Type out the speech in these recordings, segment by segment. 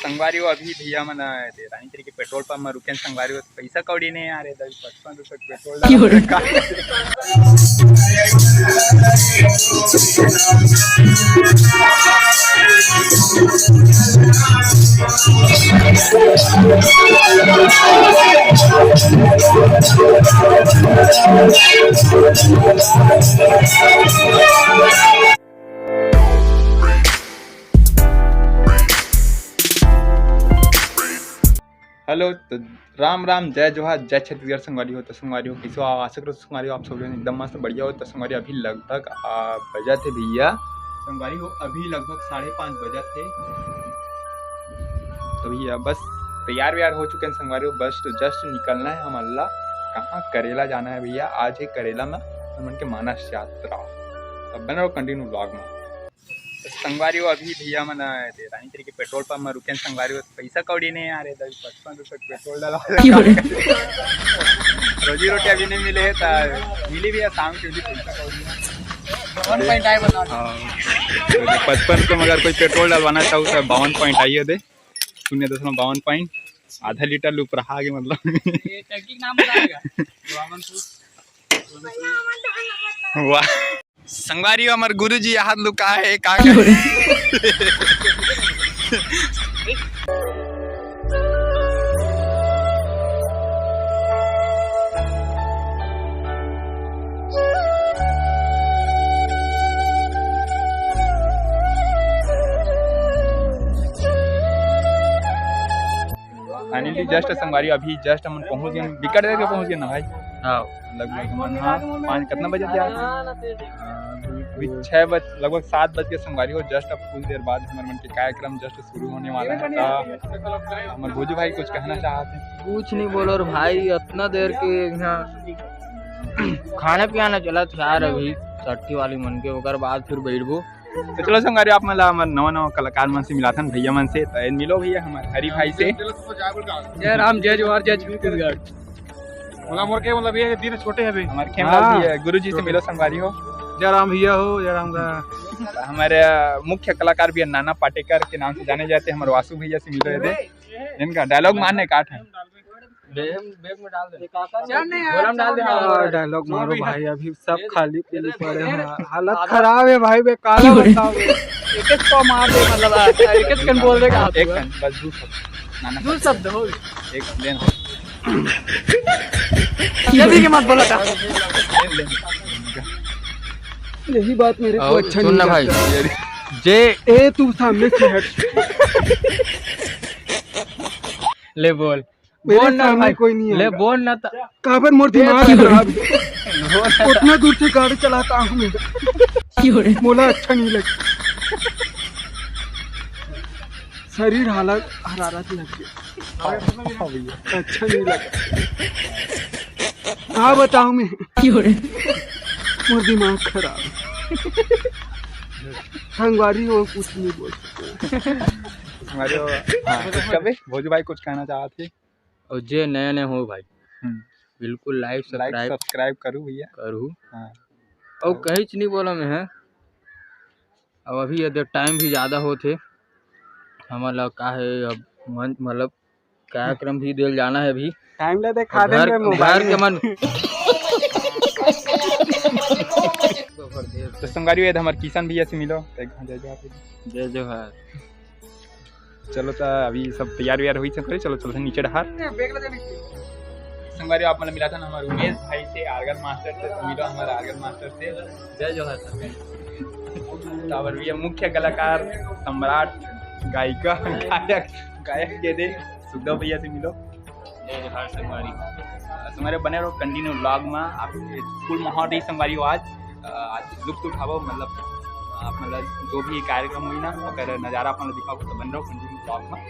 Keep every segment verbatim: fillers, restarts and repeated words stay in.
संगवारी हो, अभी भैया मन, अ, रानी तेरी के पेट्रोल पंप में रुके हैं संगवारी हो, पैसा कौड़ी नहीं आ रहे, पचपन रुपए पेट्रोल डाला। हेलो, तो राम राम, जय जोहार, जय छत्तीसगढ़ संगवारी हो। तो संगवारी हो, कैसे हो? आशा करो संगवारी हो, आप सब लोग एकदम मस्त बढ़िया हो। तो संगवारी अभी लगभग, आ, बजा थे भैया, संगवारी हो, अभी लगभग साढ़े पाँच बजा थे। तो भैया बस तैयार व्यार हो चुके हैं संगवारी हो, बस तो just निकलना है हमन ला। कहाँ? करेला जाना है भैया, आज है करेला में हमन के मानस यात्रा। तब बने रहो continue vlog में। तो संगवारी हो, अभी भैया मन, अ, रानी तेरी के पेट्रोल पंप में रुके हैं संगवारी हो, पैसा कौड़ी नहीं आ रहे, पचपन रुपए पेट्रोल डाला। रोजी रोटी अभी नहीं मिले है, तो मिली भैया शाम के भी पैसा कौड़ी। बावन पॉइंट आए बता। हाँ, तो पचपन रुपये में अगर कोई पेट्रोल डलवाना चाहो तो बावन पॉइंट आइए दे, शून्य दशमलव बावन पॉइंट, आधा लीटर लुपरहा के मतलब। ये टंकी के नाम बताएगा। वाह। संगवारी हो, हमर गुरुजी हाथ लुका है, का करे? Finally just संगवारी अभी just हमन पहुंच गए, बिकट देर के पहुंच गए ना भाई। हाँ। लगभग हमन, हाँ, पाँच, कितना बजे थे यार? अभी छः बज, लगभग सात बज के संगवारी हो, just अब कुछ देर बाद हमर मन के कार्यक्रम just शुरू होने वाला है। तो हमर भोजू भाई कुछ कहना चाहते हैं? कुछ नहीं बोलो रे भाई, इतना देर के यहाँ खाना पियाना चला था यार, अभी छठी वाली मन के, ओकर बाद फिर बैठबो। तो चलो संगवारी, आप मन ला हमर नवा नवा कलाकार मन से मिलाथन, भैया मन से। तो एन मिलो भैया हमर हरी भाई से। जय राम, जय जोहार, जय छत्तीसगढ़। मतलब मोर के मतलब ये दिन छोटे है अभी। हमारे खेमलाल हाँ। भैया, गुरुजी से मिलो संगवारी हो। जय राम भैया हो, जय राम का। हमारे, अ, मुख्य कलाकार भी है नाना पाटेकर के नाम से जाने जाते हैं, हमारे वासु भैया से मिलो ये दे। इनका डायलॉग मारने का है। बेग, बेग में डाल दे। चल नहीं यार, गोलम डाल दे। चल हाँ, नहीं। डायलॉग मारो भाई, अभी सब खाली पीली पड़े हैं। हालत खराब है भाई, बे काला बताओ बे। एक एक को मार दे, मतलब, एक एक कन बोल देगा। एक कन, बस दो शब्द। ना, ना, दो शब्द हो। एक लेन। ये भी के मत बोला था। लेन, लेन। यही बात मेरे को अच्छा नहीं लगता। जे ए, तू सामने से हट। ले बोल। मेरे बोल ना सामने भाई। कोई नहीं ले आएगा। बोल ना त। काबर मोर दिमाग खराब है। बोल ना त। उतना दूर से गाड़ी चलाता हूँ मैं। क्यों रे? मोला अच्छा नहीं लगता। शरीर हालत हरारत लग गया। अच्छा नहीं लगा। का बताऊँ मैं? क्यों रे? मोर दिमाग खराब है। संगवारी हो, कुछ नहीं बोल सकते। हमारे वो, हाँ, कुछ कबे भोजू भाई कुछ कहना चाहत हे? और जे नया नया हो भाई, हम्म। बिल्कुल like, like, subscribe subscribe करू भैया। करू। हाँ। और कहीच नहीं बोला मैं, है। अब अभी ये देख, टाइम भी ज़्यादा होत हे, हमन ला का है, अब मन, मतलब, कार्यक्रम भी देल जाना है अभी। टाइम ला देखा और घर, देंगे मोबाइल घर में। के मन। तो संगवारी, ये हमर किशन भैया से मिलो, तो एक जय जोहार। जय जोहार। चलो, तो अभी सब तैयार वैयार हुई से करे, चलो, चलो नीचे डहार। संगवारी, आप मन मिला था ना हमारे उमेश भाई से, आर्गन मास्टर से, तो मिलो हमारे आर्गन मास्टर से। जय जोहार सर। तो हमारे भैया मुख्य कलाकार, सम्राट, गायिका, गायक, गायक के दे सुखदेव भैया से मिलो। जय जोहार संगवारी। संगवारी बने रहो continue vlog में, आप full माहौल रही संगवारी हो आज। अ, आज लुत्फ उठाओ, मतलब, अ, मतलब जो भी कार्यक्रम हुई ना, ओकर नज़ारा अपन दिखाओ, तो बने रहो continue vlog में।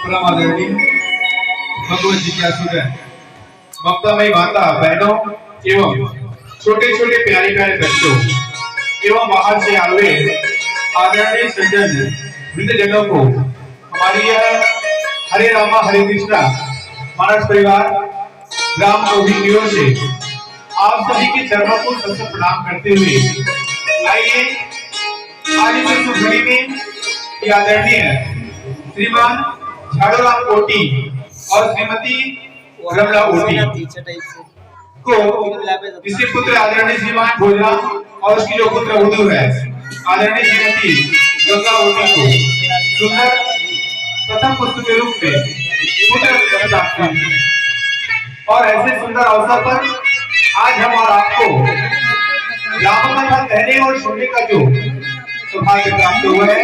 परम आदरणीय भगवत जिज्ञासुगण, ममतामयी माता, बहनों एवं छोटे छोटे प्यारे प्यारे बच्चों एवं बाहर से आए हुए आदरणीय सज्जन वृद्धजनों को हमारी यह हरे रामा हरे कृष्णा मानस परिवार ग्राम कोभी की ओर से आप सभी के चरणों को सत सत प्रणाम करते हुए, आइए आज इस शुभ घड़ी में ये आदरणीय श्रीमान झाड़ूराम ओटी और श्रीमती रमला ओटी को इसके पुत्र आदरणीय श्रीमान भोजराम और उसकी जो पुत्र वधू है आदरणीय श्रीमती गंगा ओटी को सुंदर प्रथम पुत्र के रूप में पुत्र रत्न प्राप्त हुई। और ऐसे सुंदर अवसर पर आज हम और आपको राम कथा कहने और सुनने का जो सौभाग्य प्राप्त हुआ है।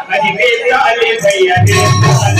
अरे बेटा ले भैया, बेटा ले।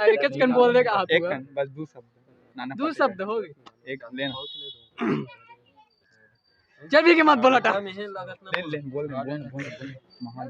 एक कन बोल दे का एक कन, बस दू शब्द। नाना दू पटेल। शब्द हो गए। एक लेना। चल भी के मत बोला टा। ले, ले, बोल, बोल, बोल, बोल। महादेव।